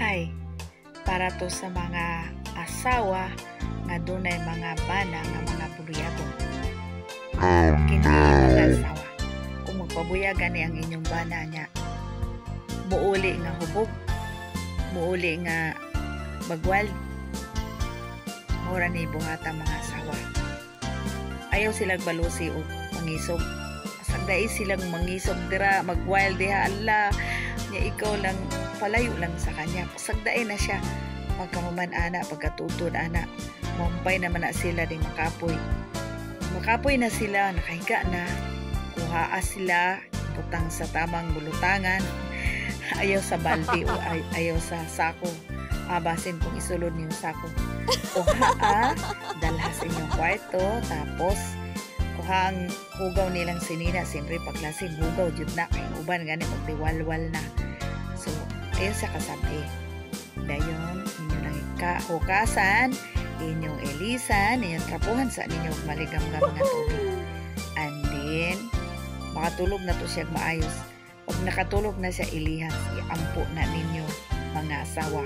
Hi, para to sa mga asawa nga dunay mga bana nga mga buliyagon. Kini, mga asawa, kung magpabuyagan ni ang inyong bana niya, muuli nga hubog, muuli nga bagwal, mura ni buhata, mga asawa. Ayaw silang balusi o mangisog. Sagdai silang mangisog dira, magwild diha, ala, nya ikaw lang palayo lang sa kanya. Pasagdain na siya. Pagkahuman ana, pagkatutod ana, mahumpay naman na sila di makapoy. Makapoy na sila, nakahiga na, kuhaa sila, butang sa tamang bulutangan, ayaw sa balde o ayaw sa sako. Basin kung isulod niyo sako. Kuhaa, dalha sa inyong kwarto, tapos kuha ang hugaw nilang sinina, siyempre paglasing hugaw jud na kay uban gani magdiwalwal na. So, ayun sa kasabi. Dayon, inyo nang hukasan, inyong ilisan, inyong trapuhan sa ninyo maligamgam nga tubig. And then, makatulog na to siya maayos. Pag nakatulog na siya, ilihan, iampo na ninyo, mga asawa.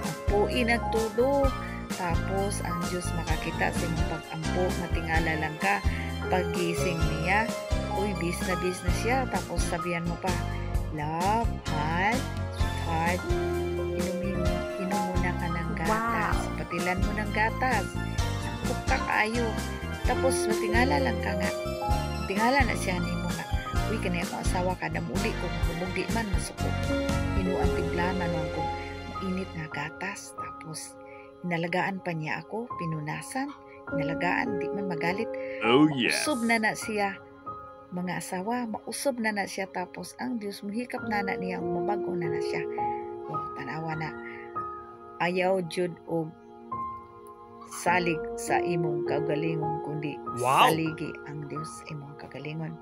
Ampuin nagtudo. Tapos, ang Diyos makakita sa imong pag-ampo, matingala lang ka. Paggising niya, uy, bis na bis na siya. Tapos, sabihan mo pa, "Love, mahal, sweetheart, inumin, inom muna ka ng gatas." Patilan mo ng gatas. Sakop ka kaayo. Tapos, matingala lang ka nga. Matingala na siya nimo nga, "Uy, kani akong asawa kada muli ko, hubog di man, masuko. Hinuang timplahan man ko mainit nga gatas." Tapos, inalagaan pa niya ako, pinunasan, inalagaan, di man magalit. Oh yes. Mausob na na siya. Mga asawa, mausob na na siya, tapos ang Diyos muhikap na na niya, mabago na na siya. O, tanawa na. Ayaw jud og salig sa imong kagalingon kundi saligi ang Dios sa imong kagalingon.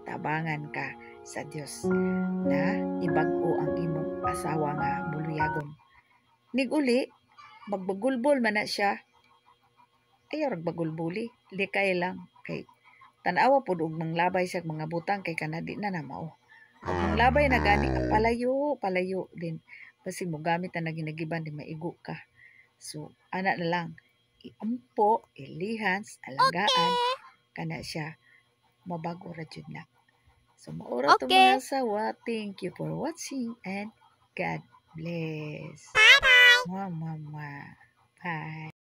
Tabangan ka sa Dios na ibag-o ang imong asawa nga buluyagon. Nig-uli, magbagulbol man na siya. Ayaw rag bagulbuli, likay lang kay tan-awa pod og manglabay siya mga butang kay kana di na na mao. Manglabay na gani, palayo, palayo din. Basig mo gamit na naginagiban di maigo ka. So, ana na lang. Iampo, ilihan, alagaan, kana siya mabago ra jud na. So, maura to, mga asawa. Thank you for watching and God bless. Bye-bye. Mwah, mwah, mwah. Bye.